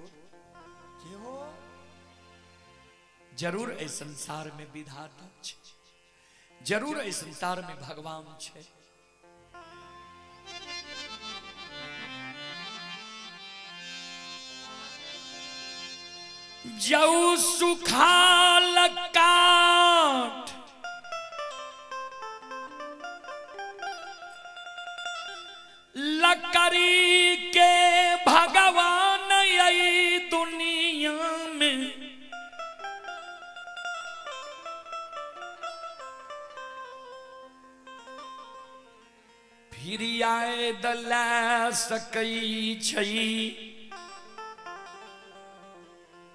जरूर एहि संसार में विधाता छै, जरूर एहि संसार में भगवान छै। जऊ सुखाल काठ लकड़ी के भगवान आई दुनिया में, फिर आए दला सकै छै।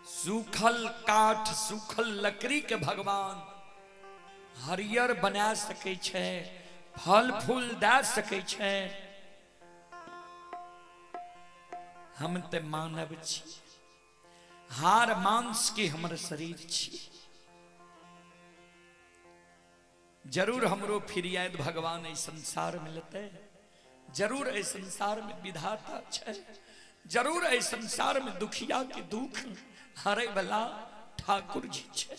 सूखल काठ सूखल लकड़ी के भगवान हरियर बना सकै छै, फल फूल दे सकै छै। हम ते मानव छी, हार मांस के हमर शरीर छी, जरूर हमरो फिरियाद भगवान एहि संसार में लेतै, जरूर एहि संसार में विधाता छै, जरूर एहि संसार में दुखिया के दुख हरे वाला ठाकुर जी छै।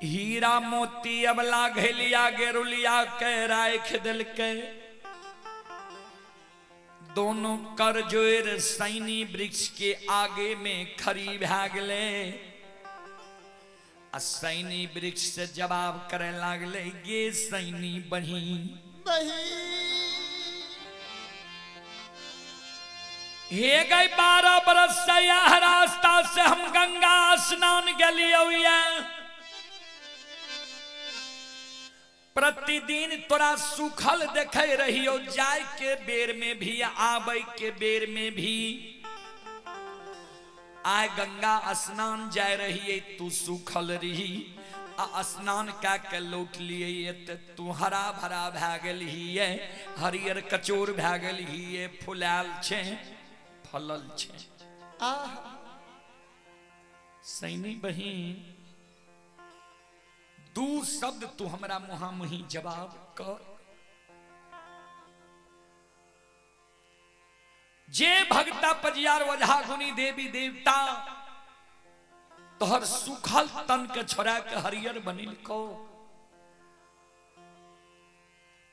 हीरा मोती अबला घेलिया गेरुलिया के राख देलकै। दोनों कर जोर सैनी वृक्ष के आगे में खड़ी भए गेलै आ सैनी वृक्ष से जवाब करे लागले, गे सैनी बहिन हे गई 12 बरस से यह रास्ता से हम गंगा स्नान गेलियौ, प्रतिदिन तोरा सुखल देखे रहियो, जाय के बेर में भी आबै के बेर में भी। आय गंगा स्नान जाय रहिए तू सुखल रही, आ स्नान कए के लौट लिए ते तू हरा भरा भए गेलही, हरियर कचोर भए गेलही, फुलायल छे फलल छे। सैनी बहिन दू शब्द तू हमरा मुहामुही जवाब कर। जे भगता पजियार वजहा गुनी देवी देवता तोहर सुखल तन के छोड़ा के हरियर बनेलको,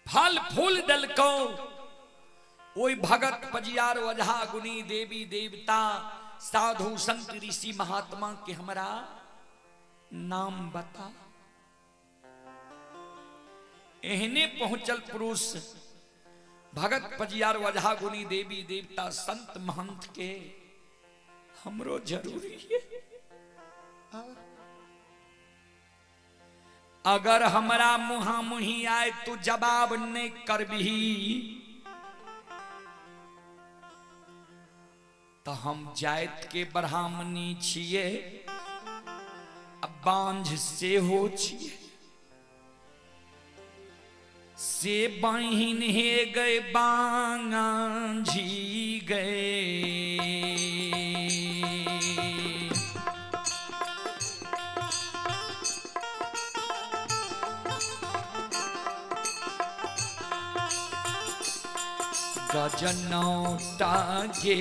फल फूल देलको, ओई भगत पजियार वजहा गुनी देवी देवता साधु संत ऋषि महात्मा के हमरा नाम बता। एहने पहुंचल पुरुष भगत पजियार वजहा गुनी देवी देवता संत महंत के हमरो जरूरी है। अगर हमरा मुहा मुही आए तू जवाब नहीं करबही तो हम जात के ब्राह्मणी छिए, बांझ सेहो छिए, से बहिन हे गए बांझी गए। गजनौटा गे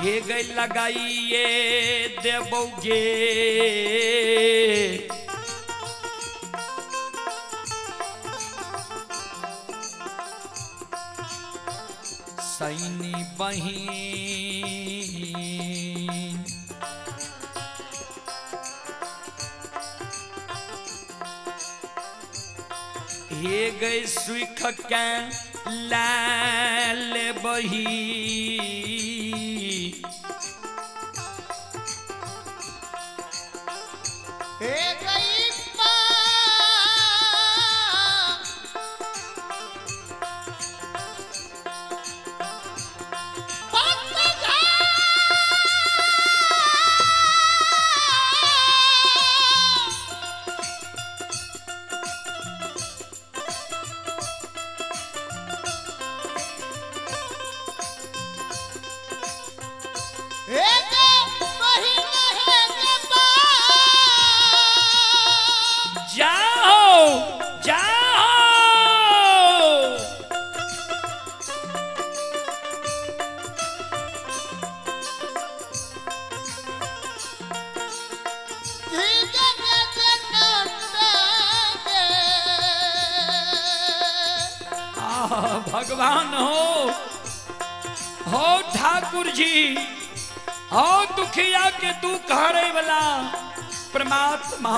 हे गई लगाइए देबोगे सैनी बहिन हे गई सुख के लाल बही। हे गई जाओ जाओ भगवान हो हो ठाकुर जी हो दुखिया के दुख हरे वाला परमात्मा।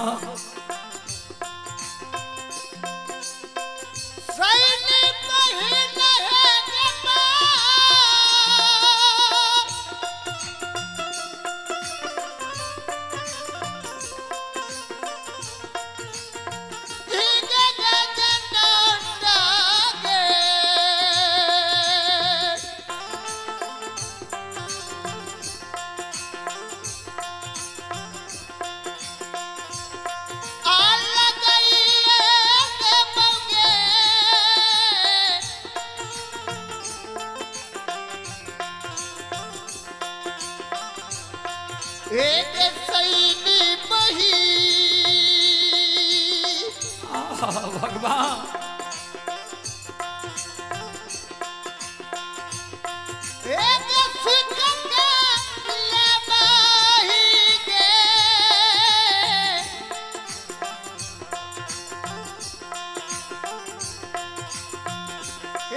एक सैनी बही। आहा, भगवान। एक सिख के लेबही गे।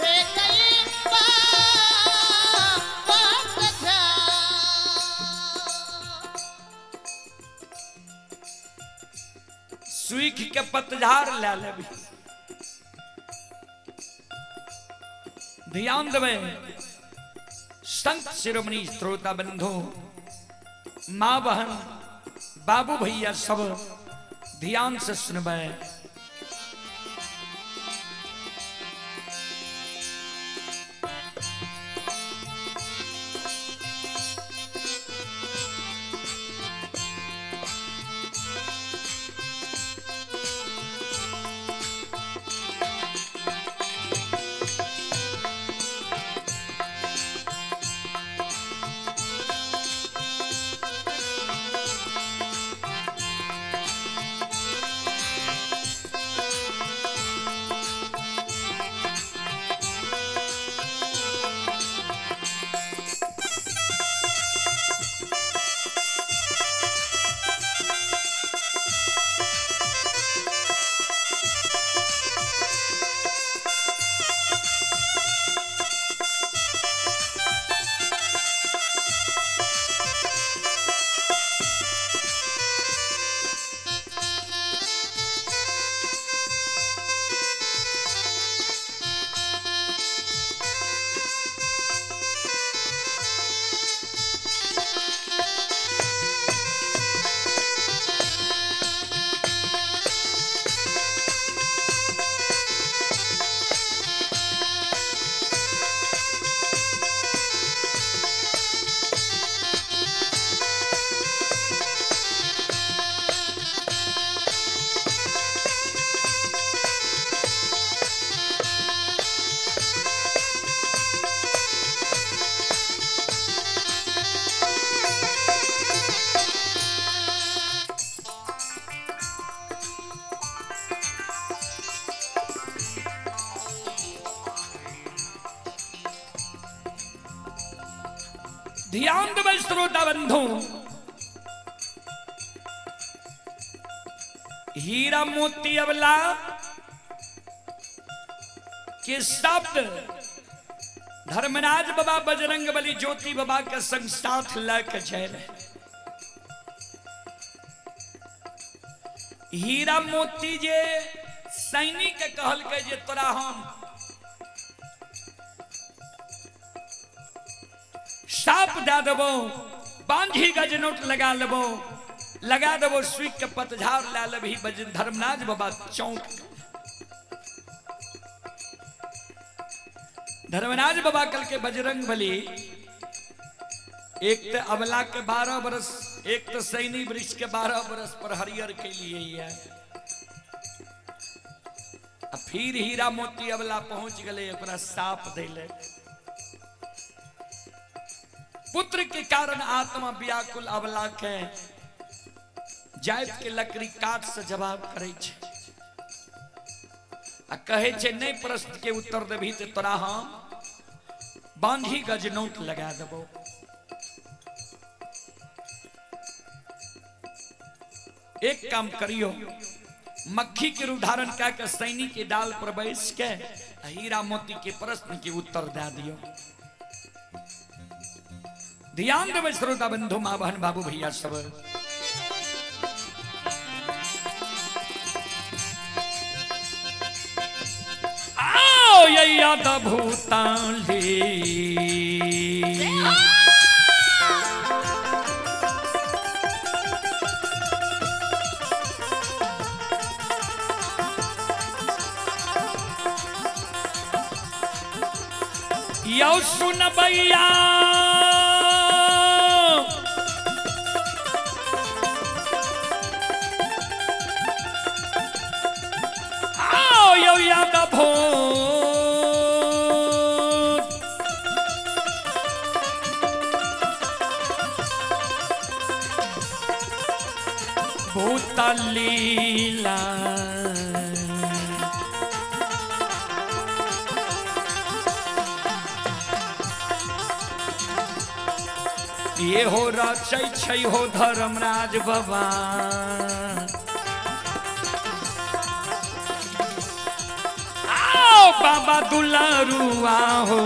एक बात सुख के पतझार ला लेबी। ध्यान देवे संत शिरोमणि श्रोता बंधु, माँ बहन बाबू भैया सब ध्यान से सुनबे। ध्यान देवे श्रोता बंधु, हीरा मोती अबला के शब्द धर्मराज बाबा बजरंग बली ज्योति बाबा के संग साथ लके जाए रहे। हीरा मोती जे सैनिक के कहल के जे तोरा हम साप दे देबो, बांझी गज नोट लगा लेबो, लगा देबो सुई के पतझाड़ ला लेबही। धर्मराज बाबा चौंक। धर्मराज बाबा कल के बजरंग बली एक तो अबला के 12 बरस, एक तो सैनी वृक्ष के 12 बरस पर हरियर के लिए ही है। आ फिर हीरा मोती अबला पहुंच गए ओकरा साप देले। पुत्र के कारण आत्मा व्याकुल अबला के जात के लकड़ी काट से जवाब करे छे आ कहे छे नहीं प्रश्न के उत्तर देबही ते तोरा हम बांधी गज नोट लगा देबो। एक काम करियो, मक्खी के रूप धारण कऽ के सैनी के डाल पर बैस के हीरा मोती के प्रश्न के उत्तर दे दियो। ध्यान देबै श्रोता बंधु माँ बहन बाबू भैया सब। आओ याद भूताली यौ सुन भैया आओ यौ याद भूत अद्भुत लीला। ये हो रचै छै हो धर्मराज बाबा। आओ बाबा दुलारुआ हो।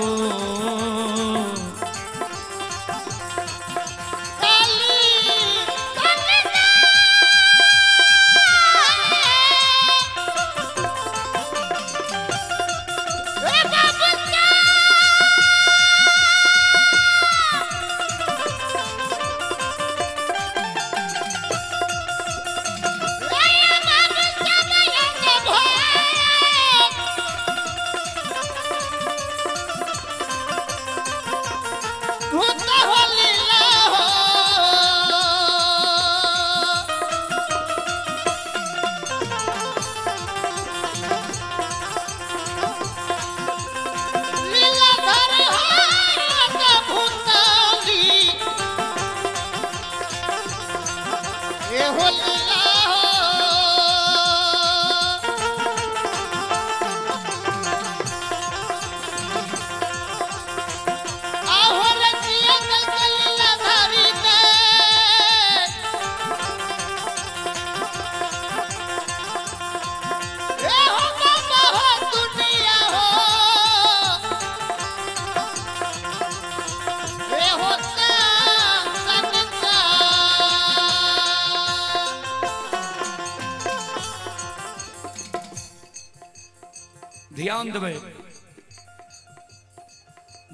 ध्यान देबै,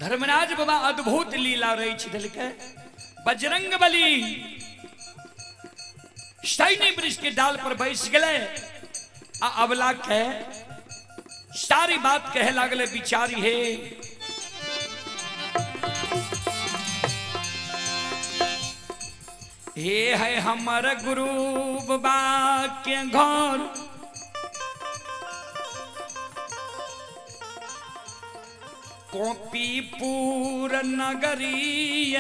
धर्मराज बाबा अद्भुत लीला रचि देलकै। बजरंग बली सैनी वृक्ष के डाल पर बैस गेलै आ अबला के सारी बात कहे लागले। बिचारी हे हे है हमर गुरु बाबा के घर, कॉपीपुर नगरी,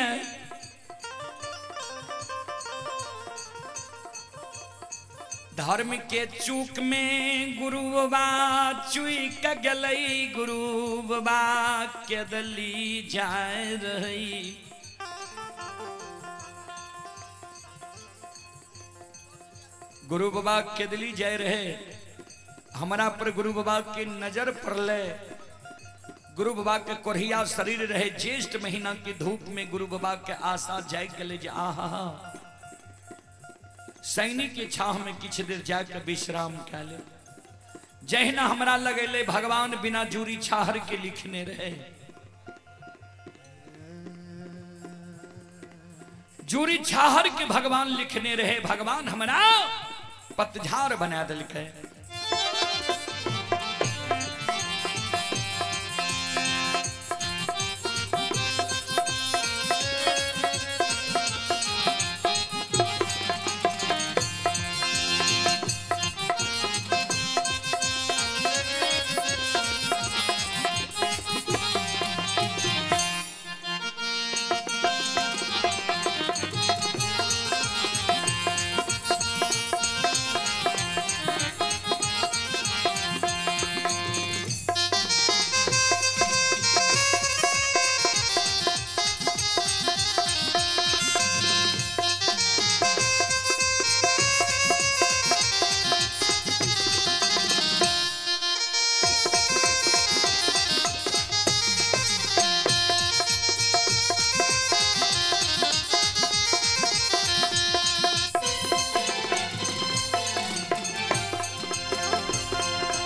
धर्म के चूक में गुरु बाबा चुक गलै, गुरु बाबा के दली जाय रही। गुरु बाबा के दली जाय रहे, हमरा पर गुरु बाबा के नजर पड़ले। गुरु बाबा के कोढ़िया शरीर रहे, ज्येष्ठ महीना की धूप में गुरु बाबा के आशा जाय गले जे आहा सैनी के छाह में किछु देर जाके विश्राम कए ले। जहिना हमरा लगेले भगवान बिना जूरी छाहर के लिखने रहे, जूरी छाहर के भगवान लिखने रहे, भगवान हमरा पतझार बना दिलकै।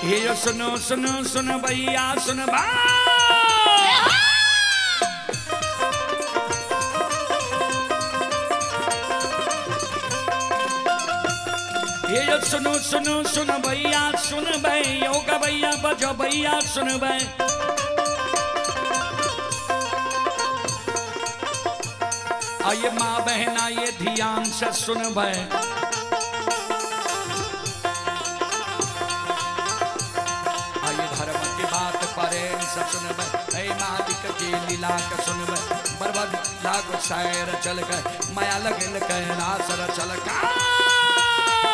हे सुनो सुनो सुन भैया सुन बा, हे सुनो सुनो सुन भैया सुन योगा भैया बजो भैया सुन। आइए माँ बहना ये ध्यान से सुन। धर्म की बात परेम से सुनबै, ऐ मालिक के लीला के सुनबै। बर्बाद लागो शायर चल गए, माया लगल कैलाश चल गए।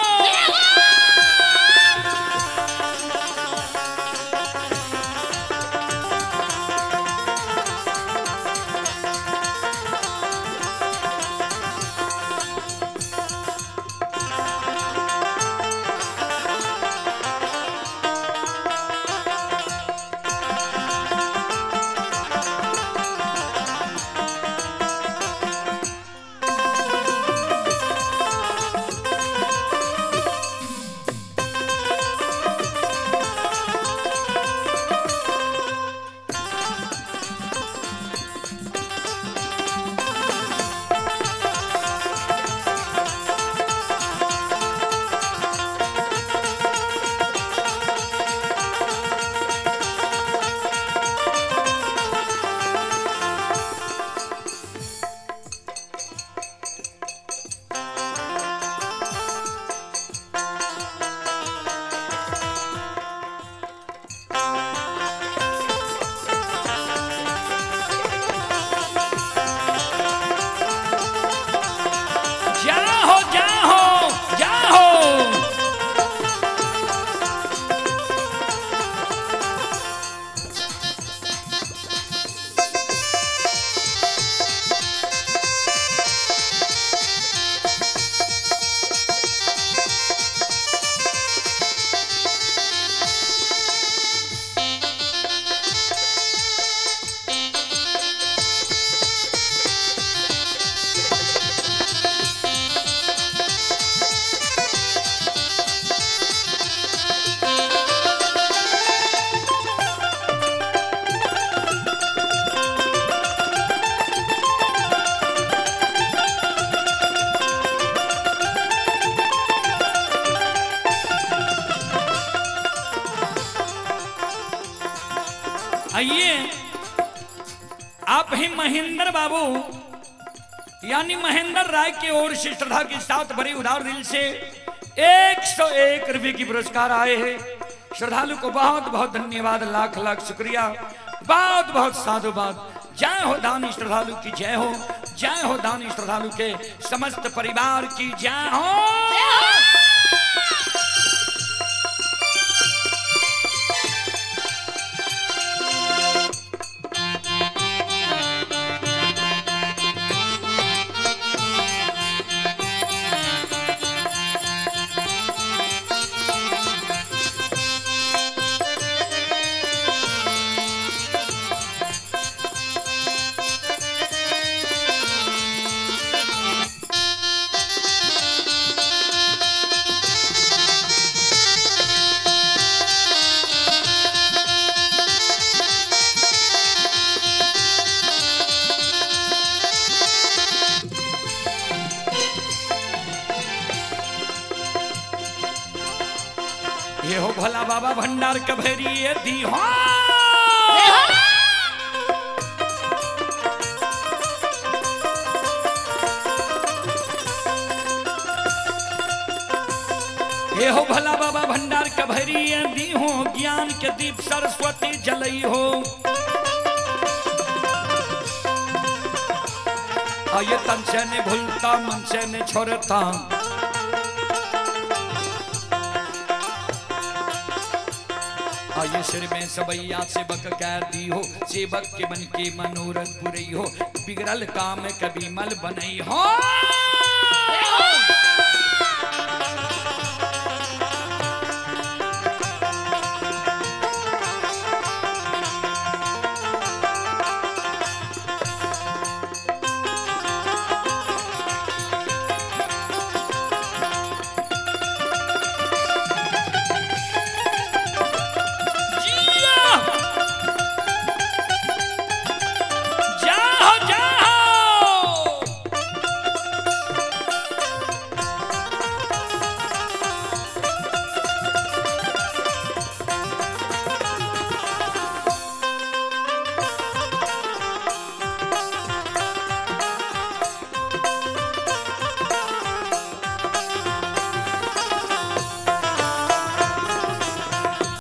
आइए आप ही महेंद्र बाबू यानी महेंद्र राय की ओर से श्रद्धा के साथ बड़े उदार दिल से 101 रुपए की पुरस्कार आए हैं। श्रद्धालु को बहुत बहुत धन्यवाद, लाख लाख शुक्रिया, बहुत बहुत साधुवाद। जय हो दानी श्रद्धालु की जय हो, जय हो दानी श्रद्धालु के समस्त परिवार की जय हो। ये हो भोला बाबा भंडार कभेरी ये दी हो। ये हो भोला बाबा भंडार कभेरी ये दी हो, ज्ञान के दीप सरस्वती जलई हो। ये तन से ने भूलता मन से ने छोड़ता, आये सिर में सबैया सेवक कह दी हो, सेवक के मन के मनोरथ पुरई हो, बिगड़ल काम कभी मल बनई हो।